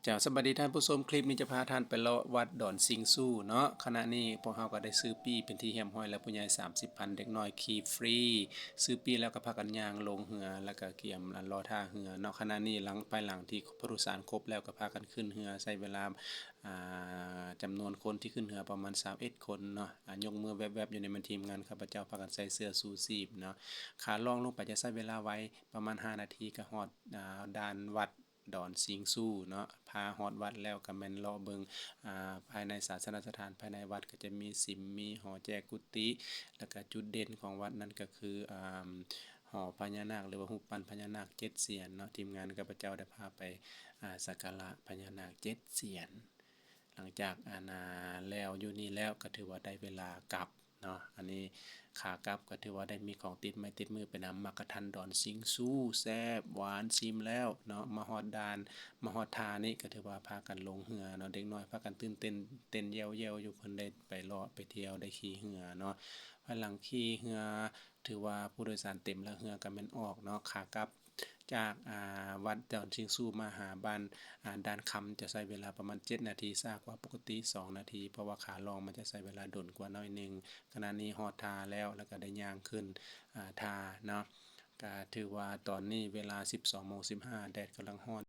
ເຈົ້າ ສະບາຍດີທ່ານຜູ້ຊົມ, ຄລິບນີ້ຈະພາທ່ານໄປເລາະວັດດອນຊິງຊູເນາະ. ຂະນະນີ້ພວກເຮົາກໍໄດ້ຊື້ປີ້ເປັນທີ່ຮຽບຮ້ອຍແລ້ວ, ຜູ້ໃຫຍ່ສາມສິບພັນ, ເດັກນ້ອຍຟຣີ. ຊື້ປີ້ແລ້ວກໍພາກັນຍ່າງລົງເຮືອ ແລ້ວກໍກຽມລໍຖ້າເຮືອເນາະ. ຂະນະນີ້ຫຼັງ ພາຍຫຼັງທີ່ຜູ້ໂດຍສານຄົບແລ້ວ ກໍພາກັນຂຶ້ນເຮືອ, ໃຊ້ເວລາ ອ່າ ຈຳນວນຄົນທີ່ຂຶ້ນເຮືອປະມານຊາວເອັດຄົນເນາະ. ອ່າ ຍົກມືແວບໆຢູ່ໃນ ແມ່ນທີມງານຂ້າພະເຈົ້າພາກັນໃສ່ເສື້ອຊູຊີບເນາະ. ຂາລ່ອງລົງໄປຈະໃຊ້ເວລາໄວປະມານຫ້ານາທີ ກໍຮອດ ອ່າ ດ່ານວັດ ດອນຊິງຊູເນາະ. ພາຮອດວັດແລ້ວກໍແມ່ນເລາະເບິ່ງ ອ່າ ພາຍໃນສາສະນະສະຖານ. ພາຍໃນວັດກໍຈະມີສິມ, ມີຫໍແຈກຸຕິ ແລ້ວກໍຈຸດເດັ່ນຂອງວັດນັ້ນກໍຄື ອ່າ ຫໍພະຍານາກ ຫຼືວ່າຮູບປັ້ນພະຍານາກເຈັດສຽນເນາະ. ທີມງານຂ້າພະເຈົ້າໄດ້ພາໄປ ອ່າ ສັກກາລະພະຍານາກເຈັດສຽນ. ຫຼັງຈາກ ອ່າ ແລ້ວຢູ່ນີ້ແລ້ວ ກໍຖືວ່າໄດ້ເວລາກັບ ເນາະ. ອັນນີ້ຂາກັບກໍຖືວ່າໄດ້ມີຂອງຕິດໄມ້ຕິດມືໄປນຳ, ໝາກກະທັນດອນຊິງຊູ ແຊບຫວານ ຊີມແລ້ວເນາະ. ມາຮອດດ່ານ ມາຮອດທ່ານີ້ກໍຖືວ່າພາກັນລົງເຮືອເນາະ. ເດັກນ້ອຍພາກັນຕື່ນເຕັ້ນ ເຕັ້ນແຢວໆຢູ່, ເພິ່ນໄດ້ໄປເລາະໄປທ່ຽວ ໄດ້ຂີ່ເຮືອເນາະ. ພາຍຫຼັງຂີ່ເຮືອ ຖືວ່າຜູ້ໂດຍສານເຕັມແລ້ວ ເຮືອກໍແມ່ນອອກເນາະ. ຂາກັບຈາກ ອ່າ ວັດດອນຊິງຊູມາຫາບ້ານ ອ່າ ດ່ານຄຳ ຈະໃຊ້ເວລາປະມານເຈັດນາທີ, ຊ້າກວ່າປົກກະຕິສອງນາທີ ເພາະວ່າຂາລ່ອງມັນຈະໃຊ້ເວລາດົນກວ່າໜ້ອຍໜຶ່ງ. ຂະນະນີ້ຮອດທ່າແລ້ວ ແລ້ວກໍໄດ້ຍ່າງຂຶ້ນ ອ່າ ທ່າເນາະ. ກະຖືວ່າຕອນນີ້ເວລາສິບສອງໂມງສິບຫ້າ ແດດກຳລັງຮ້ອນ